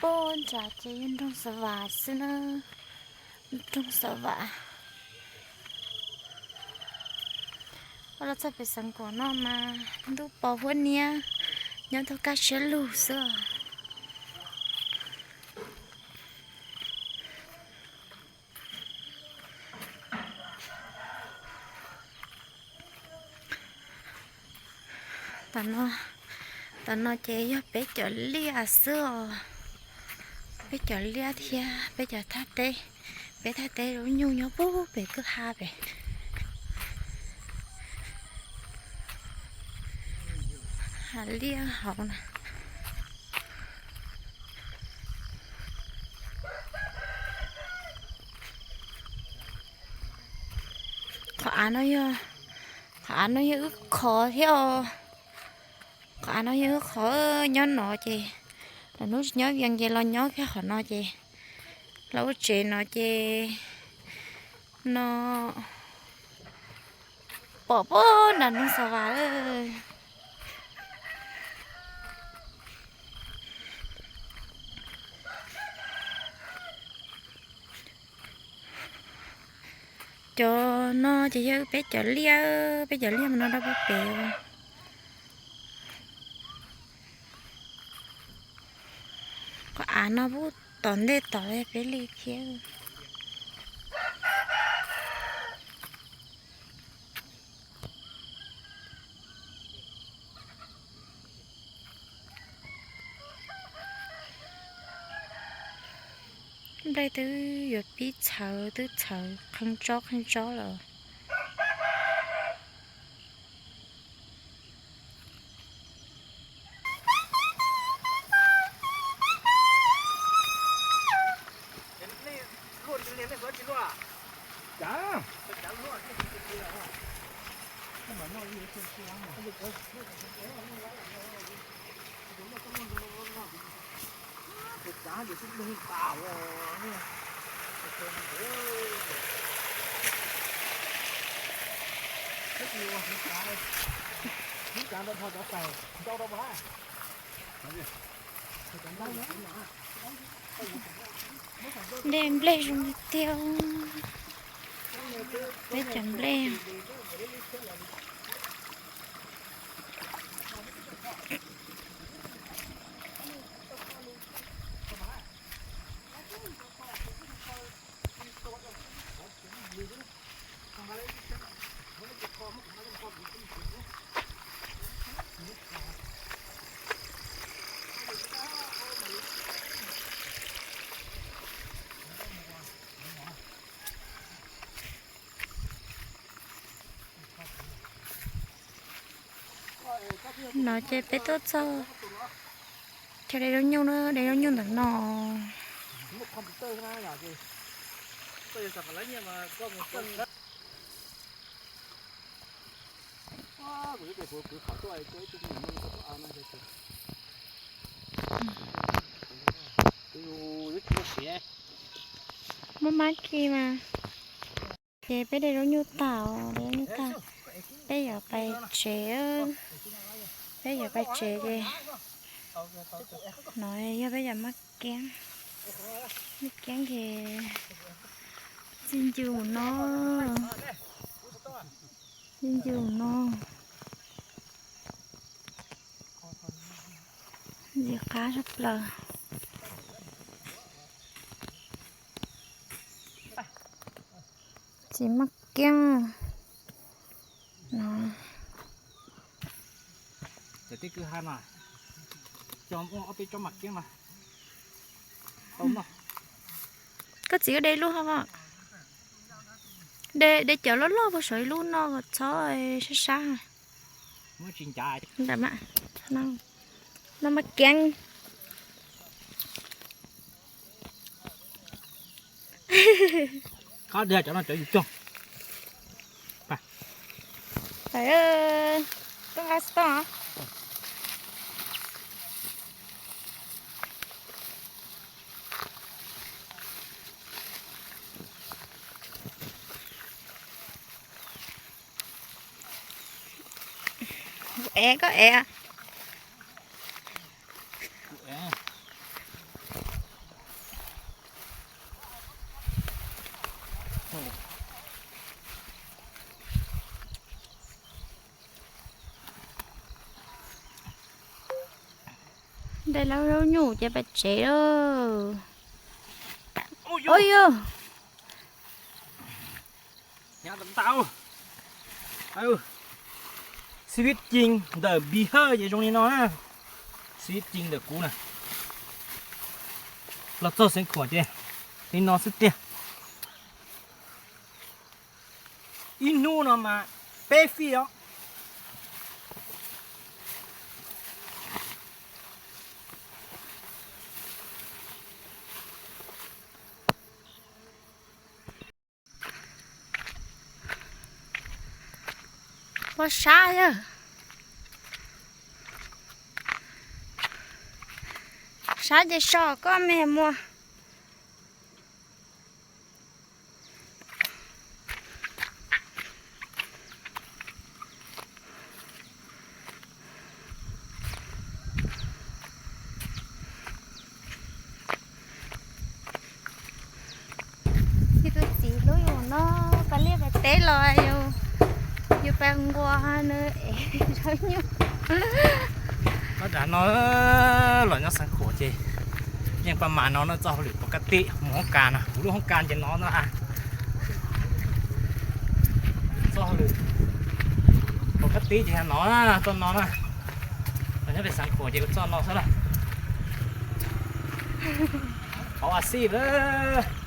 Ub, nram ces yog nroog Xav Vam xwb na, nroog Xav Vam. Ua los txog pem Xeev Kuam no mas ntuj pos huab niab, nyob tau kaj siab lug xwb os. Tam no, tam no ces yog peb cov liaj xwb os. Peb cov liaj thiab peb cov thaj teb, peb thaj teb lub nyuj nyob puag pem kwj ha pem. Hav liaj hauv na. Qhov av no yog, qhov av no yog wb qhov thiab os. Qhov av no yog wb qhov nyob no ces, lawv hnub tsis nyob Vias ces los nyob kiag qhov no ces, los ua tsev no ces, no pom puag nram nroog Xav Vam lawm. Cov no ces yog peb cov liaj, peb cov liaj mas no rau puag pem. Qhov av no puag tom ntej tod peb li thiab. Nplej twb yuav pib txhawv, twb txhawv qee tsob qee tsob lawm. Nplej, nplej zoo tiag tiag. Peb cov nplej. No ces peb tuaj txog chaw de zaub nyuj na, de zaub nyuj ntawm no. Muaj mab khi mas. Ces peb de zaub nyuj tag, de zaub nyuj tag, peb yuav pais tsev, peb yuav pais tsev ces no yog peb cov maj kiab, maj kiab ces txij ncw mus no, txij ncw mus no. Ntxim qab tshaj plaws. Txiv maj kiab no. Cov tej kwj ha no, cog ob peb tsob maj kiab no. Koj txiv, koj de lub hov. De, de cov loj loj puag saum ib lub no, txhob sab sab. Ntawm mas, no mas kiag. Qab diag cov no cov yus cog. Tub nqa xov tooj. Kuv ev, koj ev. Nte lawv zaub nyuj ces pais tsev lauj. Ua yog, xib fwb ci ntawm Npis Hawj ces zoo li no na. Xib fwb ci ntawm kuv na. Los txog Xeev Khuam ces li no xwb tiag. Ib hnub no mas peb fij os. Pob sab yog, sab ces so koj me muag. Ib tug txiv hlub yus no, pais liaj pais teb los yus, yus pais nquas nws es zaub nyuj. Pab dav no los nyob Xeev Khuam ces yeej pab mas no na, txoj hauj lwm pov ka tib mus hoob kas no, kuv lub hoob kas ces no na. Txoj hauj lwm pov ka tib ces no na, txoj no na. Los nyob pem Xeev Khuam ces kuv txoj no xwb lawm. Qhov a xij lawm.